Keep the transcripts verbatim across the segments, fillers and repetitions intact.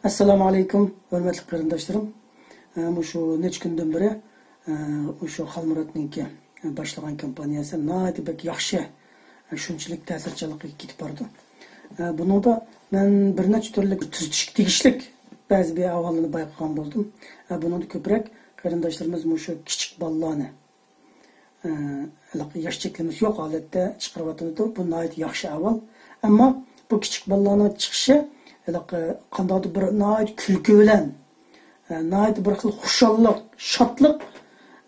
ئەسسالامۇ ئەلەيكۇم، ھۆرمەتلىك قېرىنداشلىرىم. ئە، مۇشۇ نەچچە كۈندىن بېرى، ئە، مۇشۇ خالمۇراتنىڭكى باشلىغان كامپانىيەسى ناھايىتى بەك ياخشى. ئە، شۇنچىلىك تەسىرچانلىققا كېتىپ بارىدۇ. ئە، بۇنىڭدا مەن بىر نەچچە تۈرلۈك تۈزىتىشكە تېگىشلىك بەزى بىر ئەھۋاللارنى بايقىغان بولدۇم. ئە، بۇنىڭدا كۆپرەك قېرىنداشلىرىمىز مۇشۇ كىچىك بالىلارنى، ئە، ھېلىقى ياش چەكلىمىسى يوق ھالەتتە چىقىرىۋاتىدۇ. بۇ ناھايىتى ياخشى ئەھۋال. ئەمما بۇ كىچىك بالىلارنىڭ چىقىشى ھېلىقى قانداقتۇر بىر ناھايىتى كۈلكە بىلەن، ئە، ناھايىتى بىر خىل خۇشاللىق، شادلىق،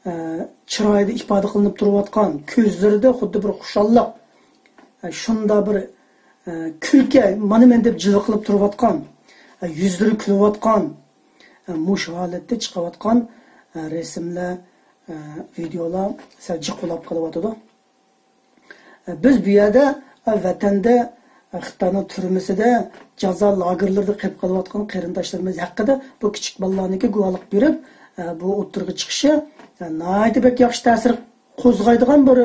ئە، چىرايىدا ئىپادە قىلىنىپ تۇرۇۋاتقان، كۆزلىرىدە خۇددى بىر خۇشاللىق، ئە، شۇنداق بىر، ئە، كۈلكە، مانا مەن دەپ جىلۋە قىلىپ تۇرۇۋاتقان، ئە، يۈزلىرى كۈلۈۋاتقان، ئە، مۇشۇ ھالەتتە چىقىۋاتقان، ئە، رەسىملەر، ئە، ۋىدېئولار سەل جىق بولاپ قېلىۋاتىدۇ. ئە، بىز بۇ يەردە، ئە، ۋەتەندە، ئە، خىتاينىڭ تۈرمىسىدە، جازا لاگېرلىرىدا قېلىپ قېلىۋاتقان قېرىنداشلىرىمىز ھەققىدە بۇ كىچىك بالىلارنىڭكى گۇۋاھلىق بېرىپ، ئە، بۇ ئوتتۇرىغا چىقىشى، ئە، ناھايىتى بەك ياخشى تەسىر قوزغايدىغان بىر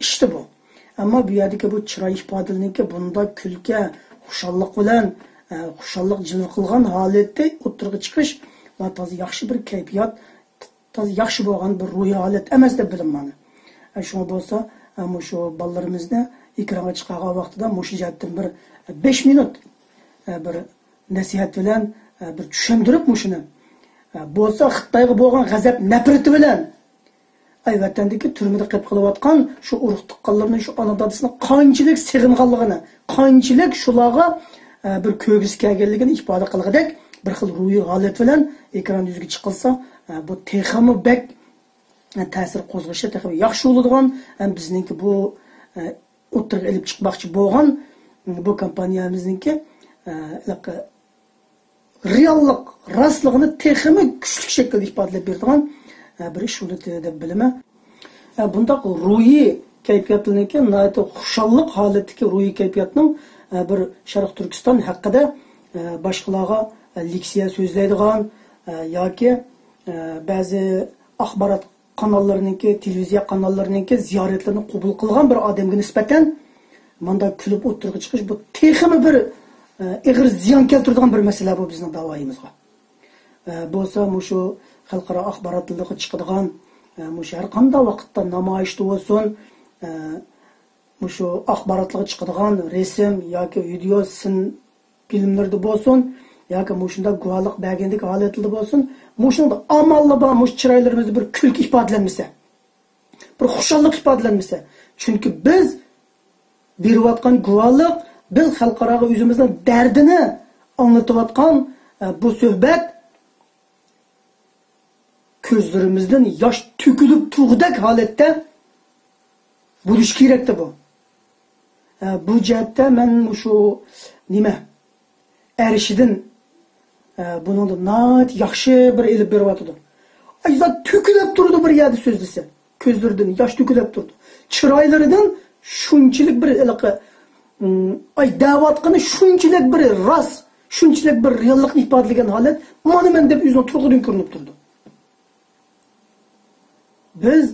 ئىشتى بۇ. ئەمما بۇ يەردىكى بۇ چىراي ئىپادىلىرىنىڭكى بۇنداق كۈلكە، خۇشاللىق بىلەن، ئە، خۇشاللىق جىلۋە قىلغان ھالەتتە ئوتتۇرىغا چىقىش، بۇ تازا ياخشى بىر كەيپىيات، تازا ياخشى بولغان بىر روھىي ھالەت ئەمەس دەپ بىلىمەن. ئە، شۇڭا بولسا، ئە، مۇشۇ بالىلىرىمىزنى ئېكرانغا چىقارغان ۋاقتىدا مۇشۇ جەھەتتىن بىر، ئە، بەش مىنۇت، ئە، بىر نەسىھەت بىلەن، ئە، بىر چۈشەندۈرۈپ مۇشۇنى، ئە، بولسا خىتايغا بولغان غەزەپ نەپرىتى بىلەن، ئاي، ۋەتەندىكى تۈرمىدە قېلىپ قېلىۋاتقان شۇ ئۇرۇق تۇغقانلىرىنى، شۇ ئانا دادىسىنى قانچىلىك سېغىنغانلىقىنى، قانچىلىك شۇلارغا، ئە، بىر كۆرگۈسى كەلگەنلىكىنى ئىپادە قىلغۇدەك بىر خىل روھىي ھالەت بىلەن ئېكران يۈزىگە چىقىلسا، ئە، بۇ تېخىمۇ بەك، ئە، تەسىر قوزغىشى تېخىمۇ ياخشى بولىدىغان، ھەم بىزنىڭكى بۇ، ئە، ئوتتۇرىغا ئېلىپ چىقماقچى بولغان، ئە، بۇ كامپانىيەمىزنىڭكى، ئە، ھېلىقى رېئاللىق، راستلىقىنى تېخىمۇ كۈچلۈك شەكىلدە ئىپادىلەپ بېرىدىغان، ئە، بىر ئىش بولىدۇ دەپ بىلىمەن. ئە، بۇنداق روھىي كەيپىياتلىرىنىڭكى ناھايىتى خۇشاللىق ھالەتتىكى روھىي كەيپىياتنىڭ، ئە، بىر شەرقىي تۈركىستان ھەققىدە، ئە، باشقىلارغا، ئە، لېكسىيە سۆزلەيدىغان، ئە، ياكى، ئە، بەزى ئاخبارات قاناللىرىنىڭكى، تېلېۋىزىيە قاناللىرىنىڭكى زىيارەتلىرىنى قوبۇل قىلغان بىر ئادەمگە نىسبەتەن مۇنداق كۈلۈپ ئوتتۇرىغا چىقىش، بۇ تېخىمۇ بىر، ئە، ئېغىر زىيان كەلتۈرىدىغان بىر مەسىلە بۇ بىزنىڭ داۋايىمىزغا. ئە، بولسا مۇشۇ خەلقئارا ئاخباراتلىرىغا چىقىدىغان، ئە، مۇشۇ ھەر قانداق ۋاقىتتا نامايىشتا بولسۇن، ئە، مۇشۇ ئاخباراتلارغا چىقىدىغان رەسىم ياكى ۋىدېئو سىن فىلىملىرىدا بولسۇن، ياكى مۇشۇنداق گۇۋاھلىق بەرگەندىكى ھالەتلىرىدە بولسۇن، مۇشۇنىڭدا ئاماللا بار، مۇشۇ چىرايلىرىمىزدا بىر كۈلكە ئىپادىلەنمىسە، بىر خۇشاللىق ئىپادىلەنمىسە. چۈنكى بىز بېرىۋاتقان گۇۋاھلىق، بىز خەلقئاراغا ئۆزىمىزنىڭ دەردىنى ئاڭلىتىۋاتقان، ئە، بۇ سۆھبەت كۆزلىرىمىزدىن ياش تۆكۈلۈپ تۇرغۇدەك ھالەتتە بولۇشى كېرەكتى بۇ. ئە، بۇ جەھەتتە مەن مۇشۇ نېمە، ئەرشىدىن، ئە، بۇنىڭدا ناھايىتى ياخشى بىر ئېلىپ بېرىۋاتىدۇ. ئاي، زات تۆكۈلۈپ تۇرىدۇ بىر يەردە سۆزلىسە. كۆزلىرىدىن ياش تۆكۈلۈپ تۇرىدۇ. چىرايلىرىدىن شۇنچىلىك بىر ھېلىقى، ئىم، ئاي، دەۋاتقىنى شۇنچىلىك بىر راست، شۇنچىلىك بىر رېئاللىقنى ئىپادىلىگەن ھالەت، مانا مەن دەپ ئۆزىنىڭ تۇرقىدىن كۆرۈنۈپ تۇرىدۇ. بىز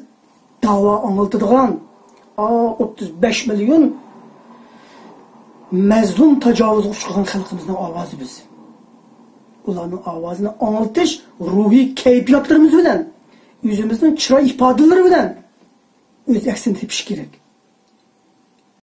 داۋا ئاڭلىتىدىغان، ئا، ئوتتۇز بەش مىليون مەزلۇم تاجاۋۇزغا ئۇچرىغان خەلقىمىزنىڭ ئاۋازى بىز. ئۇلارنىڭ ئاۋازىنى ئاڭلىتىش روھىي كەيپىياتلىرىمىز بىلەن، ئۆزىمىزنىڭ چىراي ئىپادىلىرى بىلەن ئۆز ئەكسىنى تېپىشى كېرەك.